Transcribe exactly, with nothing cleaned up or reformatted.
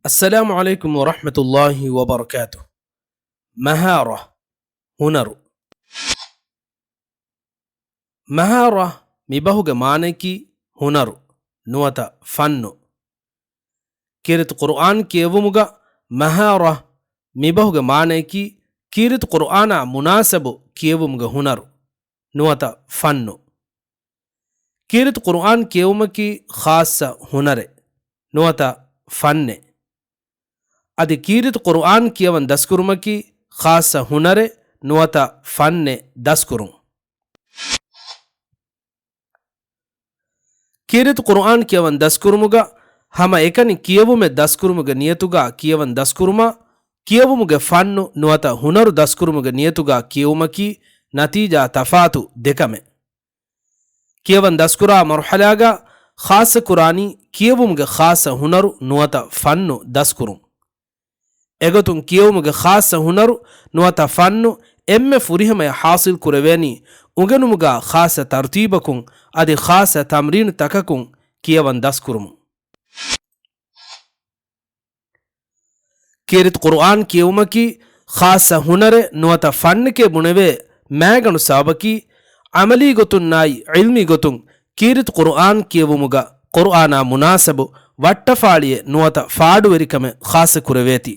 އައްސަލާމު ޢަލައިކުމް ވަރަޙްމަތުﷲި ވަބަރަކާތު. މަހާރަ، ހުނަރު. މަހާރަ މިބަހުގެ މާނަޔަކީ ހުނަރު، ނުވަތަ ފަންނު. ކީރިތި ޤުރުއާން ކިޔެވުމުގަ މަހާރަ މިބަހުގެ މާނަޔަކީ ކީރިތި ޤުރުއާނާ މުނާސަބު ކިޔެވުމުގެ ހުނަރު، ނުވަތަ ފަންނު. ކީރިތި ޤުރުއާން ކިޔެވުމަކީ ޚާއްޞަ ހުނަރެއް، ނުވަތަ ފަންނެއް. އަދި ކީރިތި ޤުރުއާން ކިޔަވަން ދަސްކުރުމަކީ ޚާއްޞަ ހުނަރެއް، ނުވަތަ ފަންނެއް ދަސްކުރުން. ކީރިތި ޤުރުއާން ކިޔަވަން ދަސްކުރުމުގަ ހަމަ އެކަނި ކިޔެވުމެއް ދަސްކުރުމުގެ ނިޔަތުގަ ކިޔަވަން ދަސްކުރުމާ، ކިޔެވުމުގެ ފަންނު ނުވަތަ ހުނަރު ދަސްކުރުމުގެ ނިޔަތުގަ ކިޔެވުމަކީ ނަތީޖާ ތަފާތު ދެކަމެއް. ކިޔަވަން ދަސްކުރާ މަރުޙަލާގަ ޚާއްޞަކުރާނީ ކިޔެވުމުގެ ޚާއްޞަ ހުނަރު ނުވަތަ ފަންނު ދަސްކުރުން. އެގޮތުން ކިޔެވުމުގެ ޚާއްޞަ ހުނަރު ނުވަތަ ފަންނު އެންމެ ފުރިހަމަޔަށް ޙާޞިލް ކުރެވޭނީ އުނގެނުމުގަ ޚާއްޞަ ތަރުތީބަކުން އަދި ޚާއްޞަ ތަމްރީނު ތަކަކުން ކިޔަވަން ދަސްކުރުމުން. ކީރިތި ޤުރުއާން ކިޔެވުމަކީ ޚާއްޞަ ހުނަރެއް ނުވަތަ ފަންނެކޭ ބުނެވޭ މާގަނޑު ސަބަބަކީ، ޢަމަލީ ގޮތުންނާއި ޢިލްމީ ގޮތުން ކީރިތި ޤުރުއާން ކިޔެވުމުގަ ޤުރުއާނާ މުނާސަބު ވައްޓަފާޅިއެއް ނުވަތަ ފާޑުވެރިކަމެއް ޚާއްޞަ ކުރެވޭތީ.